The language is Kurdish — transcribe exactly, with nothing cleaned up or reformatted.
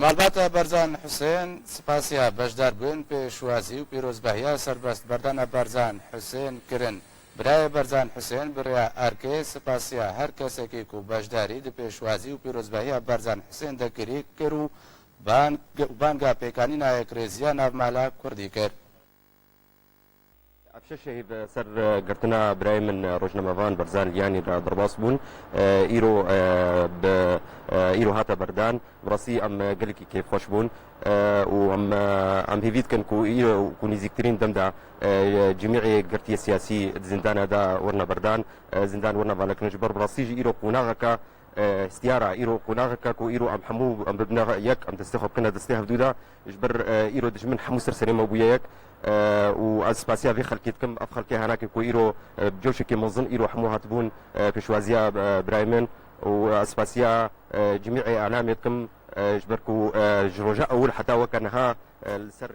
Malbata Berzan Husên spasiya beşdarbûn pêşwazî û pîrozbahiya serbestberdana Berzan Husên kirin. Birayê Berzan Husên bi rêya erkê spasiya her kesekî ku beşdarî di pêşwazî û pîrozbahiya Berzan Husên de kirî kir û bang-, û banga pêkanîna yekrêziya navmala Kurdî kir. Ev şeş şehîd ser girtina birayê min rojnamevan Berzan Liyanî re derbas bûn. Îro bi îro hate berdan. Bi rastî em gelekî kêfxweş bûn û em em hêvî dikin ku îro ku nêzîktirîn dem de cimîyê girtiyê siyasî di zîndana de werine berdan, zîndan werine valekirin. Ji ber bi rastî jî îro qonaxeke e, hestiyara îro qonaxeke ku îro em hemû em bibine yek, em destê xwe bikine destê hevdû de, ji ber, e, îro dijmin hemû ser serê me bûye yek, e, û ez spasiya vê xelkê dikim, ev xelkê henakê ku îro, e, bi cewşekê mezin îro hemû hatibûn, e, pêşwaziya, e, birayê min û ez spasiya, e, cimî îlamê dikim, e, ji ber ku, e, ji roja ewil heta weke niha, e, li ser